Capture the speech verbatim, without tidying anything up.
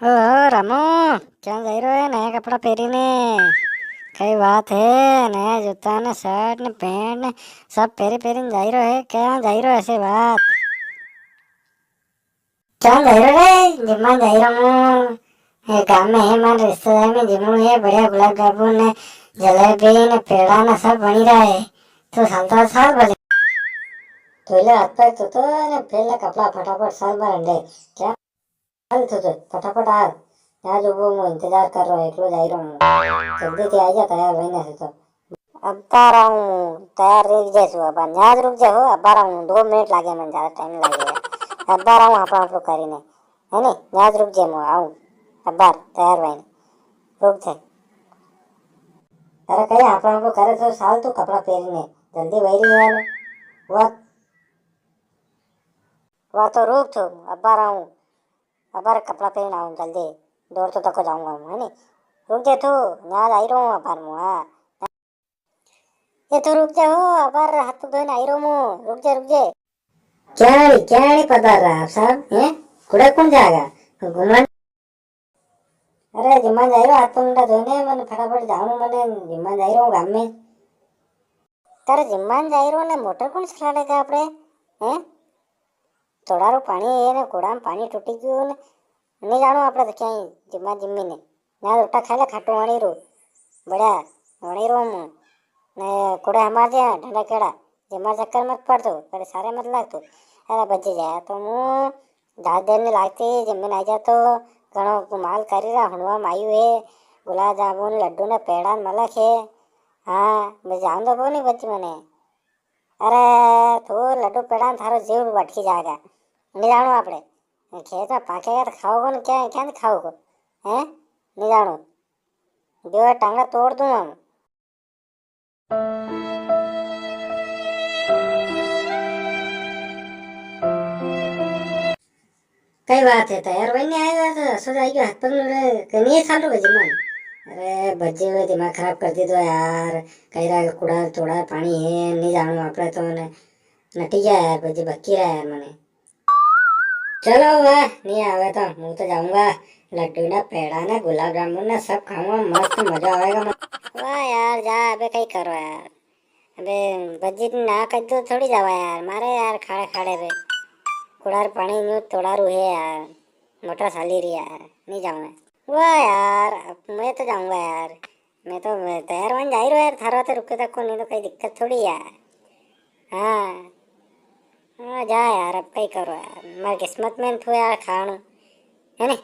ओहो रामू, क्या जाई रो है नया कपड़ा पेरी ने? कई बात है, नया जूता ने, शर्ट ने, पैंट ने, सब पेरी पेरी ने जाई रो है, क्या जाई रो ऐसे बात? क्या जाई रो रे? जिम्मा जाई रो हूँ। ये गांव में है, मारे रिश्तेदार में जिमणू है, बढ़िया गुलाब जामुन ने, जलेबी ने, पेड़ा ने, सब बनी रहा है। तो साल तो साल भले। तो ले हाथ पैर तो, तो ने पहले कपड़ा फटाफट साल भर अंडे। क्या? चल तो, तो फटाफट आ। यहाँ जो वो मैं इंतजार कर रहा हूँ, एकलो जाई रहा हूँ। जल्दी से आ जा, तैयार वही ना से तो। अब्बार आऊँ, तैयार रुक जा सु, अब्बार न्याज रुक जा हो, अब्बार आऊँ, दो मिनट लागे, मन ज्यादा टाइम लागे। अब्बार आऊँ, आप, आप लोग करी ने, है नी? न्याज रुक जा, मैं आऊँ, अब्बार तैयार वही ने, रुक जा। अरे कई आप, आप लोग करे तो साल तू कपड़ा पहरी ने, जल्दी वही रही है। वाह, वाह तो रुक तू, अब्बार आऊँ। अबार कपड़ा पहन आऊं जल्दी, दौड़तो तको जाऊंगा हूँ, है नी? रुक जे तू, न्याज आई रो हूँ अबार मु, हाँ। ये तू रुक जा हो, अबार हाथ पग धोने आई रो मु, रुक जे, रुक जे। क्याणी, क्याणी पधार रहा आप साहब, हैं? कुड़े कौन जाएगा? घुमण। अरे जिम्मा जाई रो, हाथ पग मुंडा धोने, मने फटाफट जाऊं, मने जिम्मा जाई रो गाम में। तारे जिम्मा जाई रो ने मोटर कौन चलाड़ेगा आपड़े, हैं? तोड़ा रो पाणी है ने, कुड़ा में पाणी टूटी गयो ने, नी जाणो आपड़े तो क्या ही जिम्मा जिम्मी ने। ना रोटा खा ले खाटू वणी रो, बड़ा वणी रो मु। ने कुड़ा हमार जे ढंडा केड़ा, जिम्मा चक्कर मत पड़ तू, करे सारे मत लाग तू। अरे बच जाए तो मु ज्यादा देर नी लागती, जिम्मी ने आई जा तो घणो माल करी रहा, हुणवा में आयु है, गुलाब जामुन, लड्डू ने पेड़ा ने मलक है। हाँ, बस जान दो को नी बच मने। अरे, तू लड्डू पेड़ा में थारो जीव भी भटकी जाएगा। नी जाणो आपड़े। खेत में पाकेगा तो खाओगा ना, क्या, क्या नी खाओगा? हैं? नी जाणो। जो है टांगड़ा तोड़ दूं हम। कई बात है, तैयार वही नी आएगा तो असो जाएगा हाथ पग रे, कहीं नी सालू भाई जिम्मा। अरे, बजे हुए दिमाग खराब कर दी दो यार। कई रहा कुड़ा तोड़ा पाणी है, नी जाणो आपड़े तो ने। नटी गया यार, बजे बक्की रहा यार मने। चलो वाह, नी आवे तो मु तो जाऊंगा। लड्डू ना, पेड़ा ना, गुलाब जामुन ना, सब खाऊंगा, मस्त मजा आवेगा मने। वाह यार, जा अबे कई करो यार। अबे बज्जी ने ना कह दो थोड़ी जावा यार, मारे यार खाड़े खाड़े पे कुड़ार पाणी न्यू तोड़ारू है यार, मोटर साली रही यार, नी जाऊँ मैं। वाह यार, अब मैं तो जाऊंगा यार, मैं तो तैयार वन जाई रो यार, थारा तो रुके तक को नी तो कई दिक्कत थोड़ी यार। हाँ, हाँ जा यार, अब कई करो यार, मारी किस्मत में थू यार खाणो, है नी?